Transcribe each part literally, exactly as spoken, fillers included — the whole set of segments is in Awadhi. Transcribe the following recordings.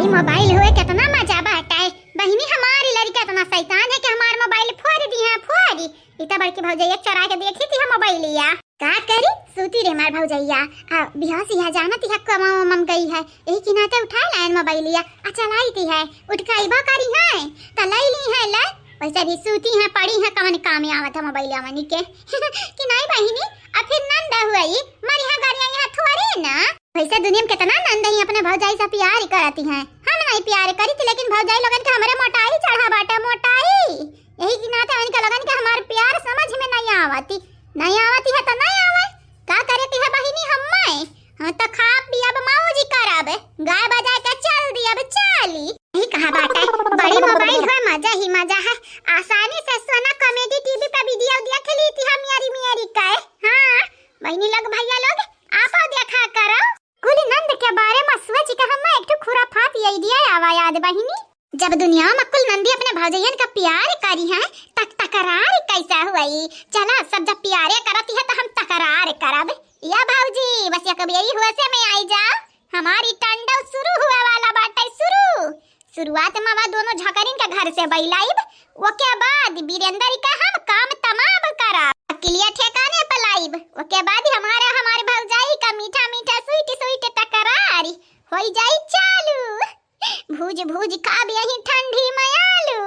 मोबाइल हुए केतना मजा बाटे। बहिनी, हमारी लड़िका एतना सैतान है कि हमार मोबाइल फोरि दिहे, फोरि। ई त बड़की भौजइया चोराइ के देखित है मोबाइलिया। का करी, सूती रहे हमार भौजइया। आ, बिहाव से यह जानत है कमा मम गई है, यही के नाते उठाइ लाएन मोबाइलिया, आ चलाइत है, उठकइबो करिहे, त लइ लिहे, ले। वैसे भी सूती है, पड़ी है, कवन काम आवत है मोबाइलिया मनी के। कि नाहीं बहिनी, अब फिर नंद हुई, मरिहा गरिया यहाँ थोड़ी ना। वैसे दुनिया में केतना नंद ही अपने भौजाई से प्यार करती हैं। हम नाहीं प्यार करी थी, लेकिन भौजाई लोगन के हमरे मोटाई चढ़ा बाटे, मोटाई। यही के नाते उनके लोगन के हमार प्यार समझ में नाहीं आवती। नाहीं आवती है तो नाहीं आवे। का करे के है बहिनी हम्मे? हम तो खाब पियब मौज करब। गाय बजाए के चल दियब चाली। यही कहा बाटे, बड़ी मोबाइल है, मजा ही मजा है। आसानी से सोना कॉमेडी टीवी पे वीडियो देख ली थी हम यारी मियारी का। हाँ, बहिनी लोग, भैया लोग, आपो देखा करो। कुल नंद के बारे में सोच के हम एक ठो खुराफात ये दिया आवा याद बहिनी। जब दुनिया में कुल नंदी अपने भौजैयन का प्यार करी हैं, तक तकरार कैसा हुई? चला, सब जब प्यारे करती है तो हम तकरार करब। या भौजी, बस या कभी यही हुआ से में आई जाओ, हमारी टंडव शुरू हुआ वाला बाटे, शुरू। शुरुआत में वह दोनों झकरिन के घर से बैलाइब, ओके बाद बीरेंद्र का हम काम तमाम करब, अकिलिया ठेकाने पर लाइब, ओके बाद हमारा, हमारे भौजाई का मीठा मीठा स्वीट स्वीट तकरार होई जाई चालू। भूज भूज खाब यही ठंडी में आलू।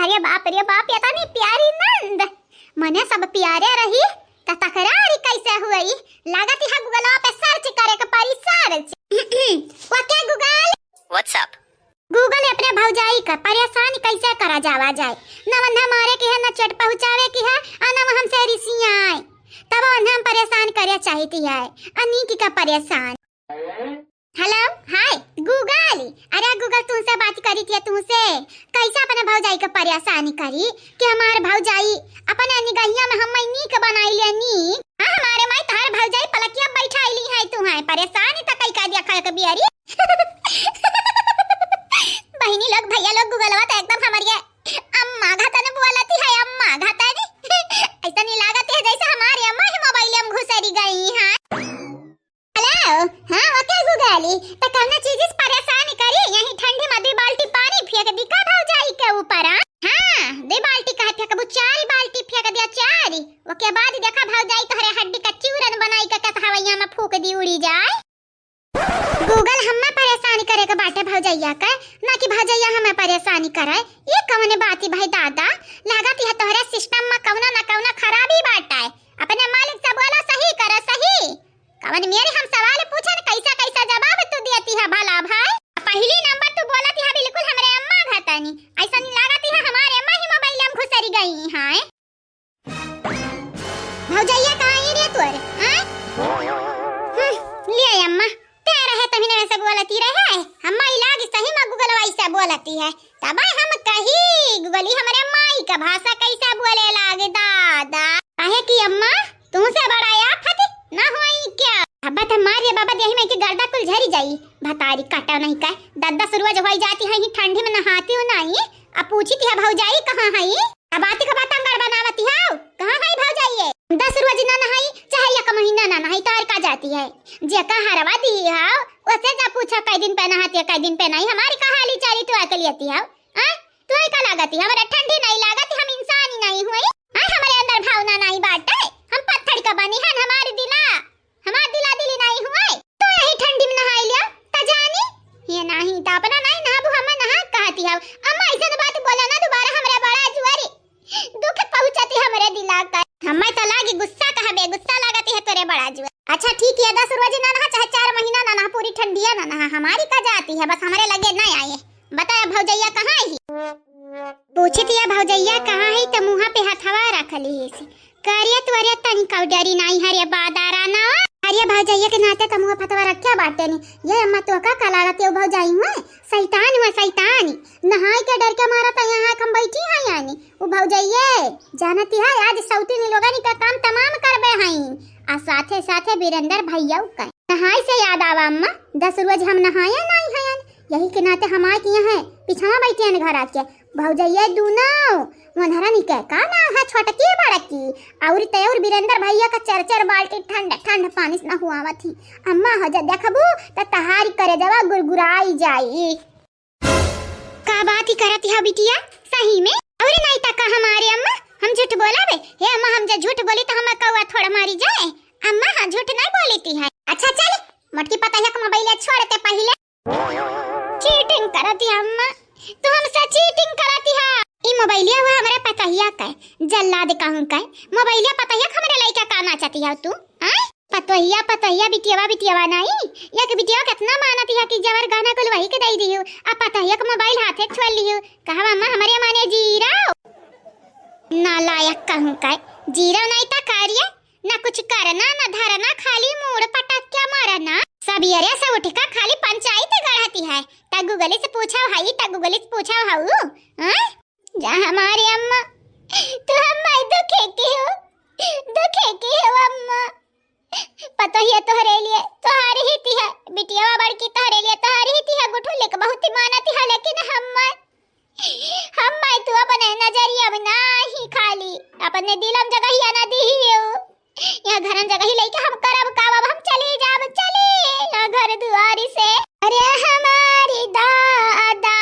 अरे बाप रे बाप, एतनी प्यारी नंद, मने सब प्यारे रही, त तकरार कैसे हुई? लागत है गूगलवा पे सर्च करे के पड़ी, सर्च। ओके गूगल। What's up? गूगल, अपने भौजाई का परेशान कैसे करा जावा जाए? न वन्हा मारे की है, न चोट पहुँचावे की है, आ न हमसे रिसियाए। तब वन्हा हम परेशान करे चाहिती है, अनीक का परेशान। हेलो, हाय, गूगल। अरे गूगल, तुमसे बात करी थी, तुमसे। कैसे अपने भौजाई के परेशानी करी कि हमार भौजाई अपने निगहिया में हम नीक बनाई ले नीक। हाँ, हमारे माई तहार भौजाई पलकिया बैठाई ली है, तू है परेशानी त कई का दिया खाए के बियरी। बहिनी लोग, भैया लोग, गूगलवा तो एकदम हमारी अम्मा घतन बोलती है, अम्मा घतन। ऐसा नहीं लागत है जैसे हमारी अम्मा ही मोबाइल में घुसरी गई है। हेलो, हाँ, ओके गूगली, त कौना चीज से परेशान करी? यही ठंडी में दो बाल्टी पानी फेंक दी का भौजाई के ऊपर, हाँ? हाँ, दो बाल्टी काहे फेंकबू, चार बाल्टी फेंक दिया, चार। ओके बाद देखा भौजाई तोहरे हड्डी का चूरन बनाई के कस हवैया में फूंक दी, उड़ी जाए। गूगल हमें परेशान करे के बाटे भौजैया के, ना कि भौजैया हमें परेशान करे। ये कौन बात है भाई दादा? लागत है तोहरे सिस्टम में कौनो ना कौनो खराबी बाटे। अपने मालिक से बोला, सही करे, सही। कवन मेरे हम सवाल पूछन, कैसा कैसा जवाब तू देती है भला भाई? पहली नंबर तू बोलती है बिल्कुल हमरे अम्मा घतनी। ऐसा नहीं लागत है हमारे अम्मा ही मोबाइल में घुसरी गई हैं। भौजैया कहाँ आई रे तोर, हाँ? हम्म, ले अम्मा, ते रहे तभी ना ऐसे बोलती रहे। अम्मा इलाज सही में गूगलवा ऐसे बोलती है। तब हम कही, "गूगली हमरे माई का भाषा कैसे बोले लागे दादा?" काहे कि अम्मा, तुमसे बड़ा आफत ना होई क्या? अब तो मार रे बाबा, देही में के गर्दा कुल झरी जाई। भतारी काटा नहीं का, दस दस रोज होई जाती है, ही ठंडी में नहाती हो नहीं। अब पूछी थी भौजाई कहाँ है? अब बाती का बात अंगर बनावती हो, कहाँ है भौजाई ये? दस रोज ना नहाई, चाहे एक महीना ना नहाई, तो और का जाती है? जे का हरवा दी हो, उसे जा पूछो, कई दिन पे नहाती है, कई दिन पे नहीं। हमारी कहाली चाली तू आके लेती हो। हाँ? तोहे का लागत है, हमरे ठंडी नहीं लागत, हम इंसान ही नहीं हुए? हाँ, हमरे अंदर भावना नहीं बाटे, हम पत्थर का बनी हन, हमारे दिला, हमार दिला दिली नहीं हुए। तू यही ठंडी में नहाई लिया, त जानी, ये नहीं त अपना नहीं नहाबू, हमें नहा कहती हव। अम्मा, ऐसे बात बोला ना दोबारा, हमरे बड़ा जुआरी दुख पहुँचती हमरे दिला का। हमें तो लागी गुस्सा कहबे, गुस्सा लागती है तोरे बड़ा जुआरी। अच्छा ठीक है, दस रोज ना नहा, चाहे चार महीना ना नहा, पूरी ठंडिया ना नहा, हमारी का जाती है, बस हमरे लगे ना आए। बताया भौजैया कहाँ ही? पूछित या भौजैया कहाँ ही त मुँहा पे हथवा रख लिहिस। करिया तोरे तनी कौडरी नाई हरे बादारा ना। अरे भौजैया के नाते त मुँहा पे हथवा रखे बाटे नी। ये अम्मा तो का का लागत है भौजाई हुए? शैतान हुए शैतान। नहाए के डर के मारा त यहाँ हम बैठी हैं यानी। उ भौजैये जानती है आज सौतीनी लोगनी का काम तमाम करबे हैं। आ साथे साथे बीरेंद्र भैया का। नहाए से याद आवा अम्मा, दस रोज हम नहाए नाई हयन। यही के नाते हमारे के यहाँ पिछवा बैठे हैं घर आके। भौजइया दूनो, ओन्हरनी के का ना है, छोटकी बड़की, अउर ते अउर वीरेंद्र भइया का चार चार बाल्टी ठंड ठंड पानी से नहुआवत ही। अम्मा हो जा देखबू त तहारी करेजवा गुरगुराई जाई। का बात ही करत हौ बिटिया, सही में? अउर नहीं त का हमारे अम्मा, हम झूठ बोलाबे? हे अम्मा, हम जे झूठ बोली त हमार कौआ थोड़ा मारी जाए। अम्मा, हाँ, झूठ नहीं बोली थी है। अच्छा चल, मोटकी पतहिया का मोबाइल छोड़ ते पहिले। चीटिंग करत ही अम्मा, तू हमसे चीटिंग करत ही। ई मोबाइलिया हुआ हमरे पतहिया का, जल्लाद कहूँ का। मोबाइलिया पतहिया का हमरे लइका का नाचत ही तू, हाँ? पतोहिया, पतोहिया, बिटियावा, बिटियावा नाई। एक बिटियावा केतना मानत हिया कि जवर गहना कुल वही के दई दिहु। आ पतोहिया के मोबाइल हाथे छोड़ लिहु। कहवा अम्मा हमरे माने जीरो। नालायक कहूँ का, जीरो नाई त कार्य, ना कुछ करना, ना धरना, खाली मूड़ पटक के मरना। सबेरे से उठ के खाली पंचायत गढ़ती है। त गुगली से पूछा हई, त गुगली से पूछा हऊ, हाँ? जा हमारी अम्मा, तू हमारी दुखे की हो, दुखे की हो अम्मा। पतोहिया तोहरे लिए, तोहारी ही तिहा, बिटियावा बड़की तोहरे लिए, तोहारी ही तिहा, गुठुली के बहुत ही मानत हिया, लेकिन हम्मा, हम्मा तू अपने नजरिया में नाही खाली, अपने दिलम जगहिया ना दिहियो। यहाँ घरम जगही लइके हम करब का, अब हम चली जाब, चली यहाँ घर दुआरी से। अरे हमारी दादा।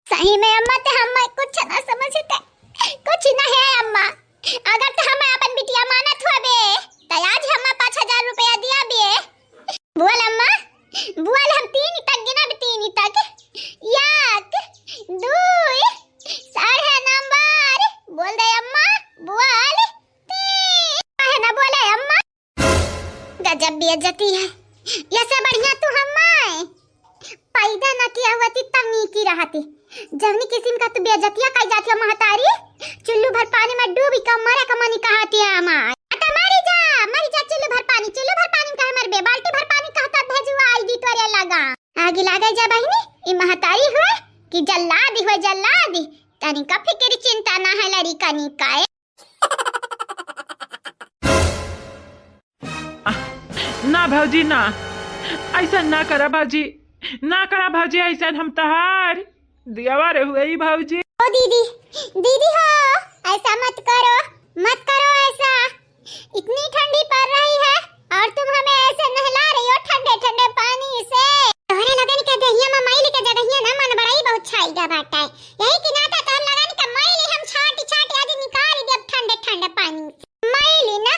सही में अम्मा, ते हम्मा कुछ ना समझते, कुछ ना है अम्मा। अगर ते हम्मा अपन बिटिया मानत होबे, त आज हम्मा पाँच हजार रुपया दिया बे। बोल अम्मा, बोल, हम तीन तक गिनब, तीन तक। एक, दुई, साढ़े नंबर। बोल दे अम्मा, बोल, तीन। काहे ना बोले अम्मा? गजब बेइज्जती है। ऐसे बढ़िया तू हम्मा पैदा न किया हुआ थी, तब नीकी रहती। जवनी किस्म का तू बेइज्जतिया कई जाती है महतारी, चुल्लू भर पानी में डूबी का मरे का मनी कहती है हमार। अता मरी जा, मरी जा चुल्लू भर पानी, चुल्लू भर पानी कहे मरबे, बाल्टी भर पानी कहता भेजुआ आई दी तोरे लगा। आगी लागे जा बहिनी, ई महतारी हुए कि जल्लादी हुए, जल्लादी। तनिका फिक्र चिंता ना है लड़िकनी का। ना भौजी ना, ऐसा ना करा भौजी, ना करा भौजी, ऐसा हम तहार दियावा रे हुए ही भौजी। ओ दीदी, दीदी हो, ऐसा मत करो, मत करो ऐसा। इतनी ठंडी पड़ रही है और तुम हमें ऐसे नहला रही हो ठंडे ठंडे पानी से। तोहरे लगन के देहिया में मैल के जगहिया ना मन बड़ाई बहुत छाई गा बाटे। यही के नाते तोहरे लगन के मैल हम छाटी छाटी आज निकाल देब ठंडे ठंडे पानी से। मैल ना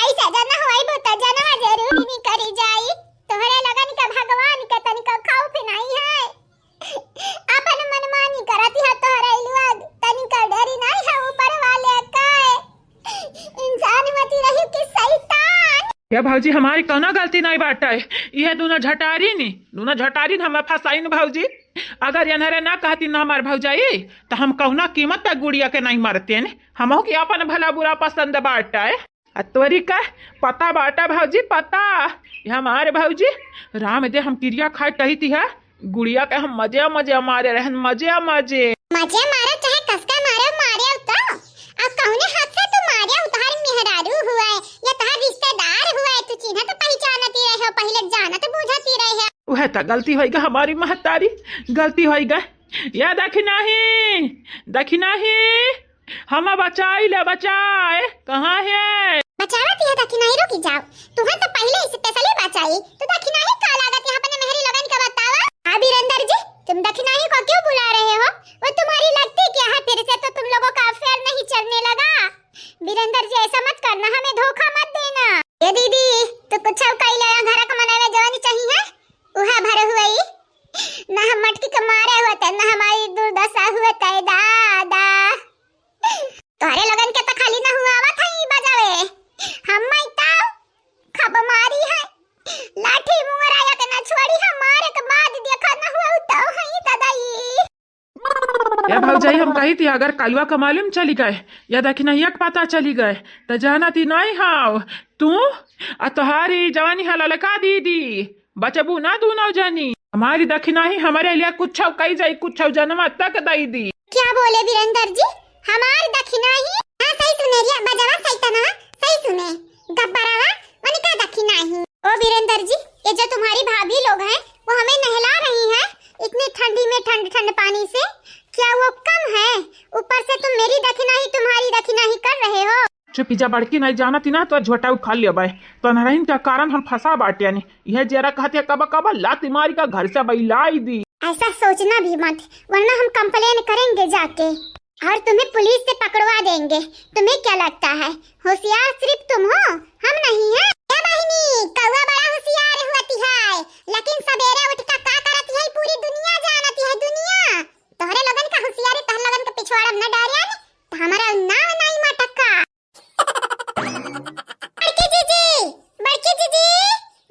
ऐसा जना होइबो त जनवा जरूर निकरी जाई। तोहरे लगन के भगवान के तनिका खौफ नहीं है। अपन मनमानी करत है तोहरे लोग, तनिका डरी नहीं है ऊपर वाले का। इंसान मती रही कि शैतान। या भौजी, हमारी कौनो गलती नहीं बाटे। ये दोनों झटारी नी, दोनों झटारी न हमें फंसाइन भौजी। अगर एनहरे ना कहती ना हमार भौजाई, त हम कौना कीमत पे गुड़िया के नहीं मरते ने। हमहू के अपन भला बुरा पसंद बाटे। आ तोरी का पता बाटा भौजी, पता। ये हमारे भौजी राम दे हम किरिया खाए टहिती है, गुड़िया के हम मजे मजे मारे रहन, मजे मजे। मजे मारो चाहे कसके मारो, मारे तो। अब कौने हाथ से तू मारे, तोहार मेहरारू हुआ है या तोहार रिश्तेदार हुआ है, तू चिन्हत पहचानती रहे हो, पहले जानत बूझती रहे हो। वह तो गलती होइगा हमारी महतारी, गलती होइगा। या देखी नहीं, देखी नहीं। हमा बचाई ले, बचाए, कहाँ है? बचावत यह दखिनाही, रुकी जाओ। तुहन तो पहिले ही specially बचाई, तो दखिनाही का लागत यहाँ अपने मेहरी लोगन का बतावा। हाँ बीरेंद्र जी, तुम दखिनाही को क्यों बुला रहे हो? वो तुम्हारी लगती क्या है? फिर से तो तुम लोगों का affair नहीं चलने लगा? बीरेंद्र जी, ऐसा मत करना, हमें धोखा मत देना। ए दीदी, तू कुछ कई ले, घर का मनावे जवानी चाहिए, वह भर हुई। ना हम मटकी के मारे होते, ना हमारी दुर्दशा हुए तय दादा। तोहरे लोगन के त खाली ना हुआ आवत है ई बजावे। हम माई ताऊ खप मारी है। लाठी मुंगरा या के ना छोड़ी है, मारे के बाद देखा ना हुआ तो है दादाई। ए भौजाई, हम कही थी अगर कलुआ का मालूम चली गए या दखिनहिया के पता चली गए त जाना ती नहीं हाव तू आ तोहारी जवानी है ललका दीदी। बचबू ना दूनो जनी। हमारी दखिनाही हमरे लिए कुछ कई जाई, कुछ जनवा तक दई दी। क्या बोले बीरेंद्र जी? हमार दखिनाही? हाँ, सही सुने रिया, बजवा सही तना, सही सुने। गब्बरवा, मने का दखिनाही? ओ बीरेंद्र जी, ये जो तुम्हारी भाभी लोग हैं, वो हमें नहला रही हैं, इतनी चुपी जा बड़की, नहीं जानत ही ना तो झोटा उखाड़ लिया बाय। तो नरहिन का कारण हम फंसा बाटे यानी। यह जरा कहते कबा कबा लात मारी का घर से बैलाई दी। ऐसा सोचना भी मत, वरना हम कंप्लेन करेंगे जाके और तुम्हें पुलिस से पकड़वा देंगे। तुम्हें क्या लगता है होशियार सिर्फ तुम हो, हम नहीं हैं? ए बहिनी, कौआ बड़ा होशियार हुअती है, लेकिन सवेरे उठ का का करती है पूरी दुनिया जानती है, दुनिया। तोहरे लोगन का होशियारी तोहरे लोगन के पिछवाड़ा में न डारियन, तो हमारा नाव नहीं मटका। बड़की जीजी, बड़की जीजी,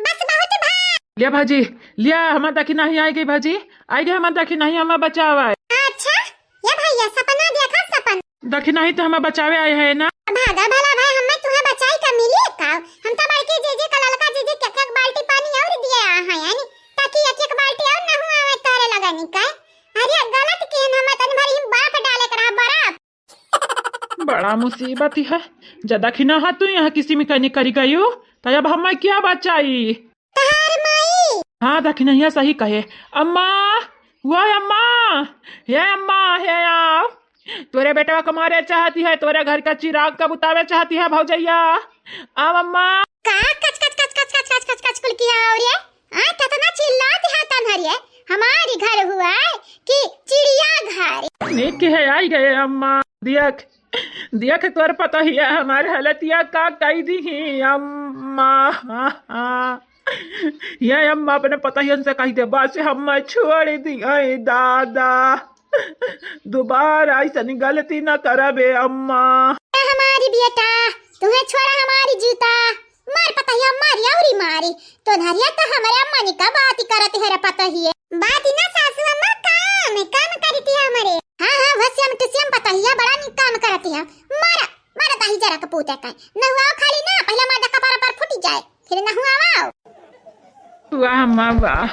बस बहुत भा। लिया भाजी, लिया, हमार दखिनही आई गई भाजी, आई गई हमार दखिनही, हमार बचावा है। अच्छा, ये भैया सपना देखा सपना। दखिनही तो हमार बचावे आए है ना। भागा भला भाई, हमें तुम्हें बचाई का मिली का? हम तो बड़की जीजी का ललका जीजी के एक बाल्टी पानी और दिए आ है यानी, ताकि एक एक बाल्टी और ना हुआ है तोरे लगनी का। अरे गलत किहन, हमें तन भर ही बर्फ डाले के रहा, बर्फ। बड़ा मुसीबत है। जब दखिनहा तू यहाँ किसी में कहीं करी गई हो, तो अब हमें क्या बचाई? तहार माई। हाँ, दखिनहिया सही कहे। अम्मा, वो अम्मा, हे अम्मा, हे आओ। तोरे बेटवा को मारे चाहती है, तोरे घर का चिराग का बुतावे चाहती है भौजैया। आओ अम्मा। का कच कच कच कच कच कच कच कच कुल किया और ये? आ, कितना चिल्लात है तन्हरिए? हमारी घर हुआ है कि चिड़िया घर? नीक है, आई गए अम्मा। देख, देख तोर पतोहिया हमार हालतिया का कई दीही अम्मा। ये अम्मा अपने पतोहियन से कही दे, बस हम छोड़ दी, आई दादा। दोबारा ऐसनी गलती न करबे अम्मा। हमारी बेटा, तुम्हें छोड़ा हमारी जूता। मार पतहिया, मारी अउरी मारी। तो नरिया तो हमरे अम्मा नी का बात करत है रे पतहिए। बात ना सासू अम्मा, काम, काम करती है हमरे। हाँ, हाँ, वस्यम टुस्यम पतहिया बड़ा नी काम करती है। मारा, मारा ताही जरा के पूते का। नहुआओ खाली ना, पहले मार कपार पर फूटी जाए, फिर नहुआओ। वाह अम्मा वाह,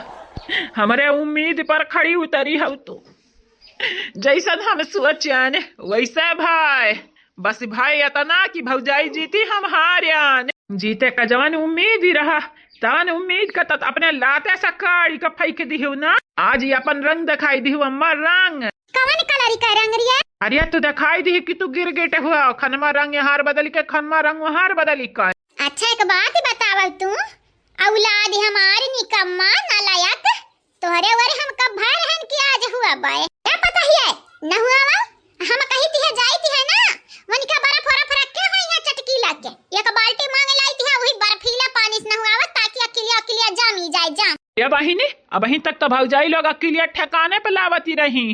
हमरे उम्मीद पर खड़ी उतरी हऊ तू। जैसन हम सोचन वैसे भाई, बस भाई इतना कि भौजाई जीती हम हारन। जीते का जवन उम्मीद ही रहा, तवन उम्मीद का तत अपने लाते से काढ़ी का फेंक दिहु ना। आज ही अपन रंग दिखाई दिहु अम्मा, रंग। कवन कलर का रंग रिया? अरे तू दिखाई दिहु कि तू गिर गिट हुआ, खनमा रंग हार बदल के, खनमा रंग हार बदल का। अच्छा एक बात बतावल तू, औलाद हमार निकम्मा नालायक, तोहरे ओरे हम कब भर हन कि आज हुआ बाय? क्या पता ही है, न हुआ वा? हम कही थी है, जाई थी है ना, उनका बर्फ वरफ रखे हैं यहाँ चटकीला के। एक बाल्टी मांग लाई थी है, वही बर्फीला पानी से न हुआ वा, ताकि अकिलिया, अकिलिया जामी जाए, जाम। ये बहिनी, अबहीं तक तो भौजाई लोग अकिलिया ठिकाने पे लावती रही,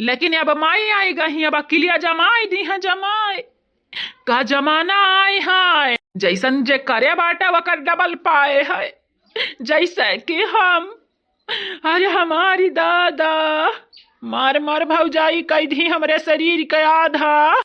लेकिन अब माई आई गई, अब अकिलिया जमाई दी है, जमाई। का जमाना आए है, जैसन जे करे बाटा वकर डबल पाए है, जैसे कि हम। अरे हमारी दादा, मार मार भौजाई कई दी हमरे शरीर के आधा।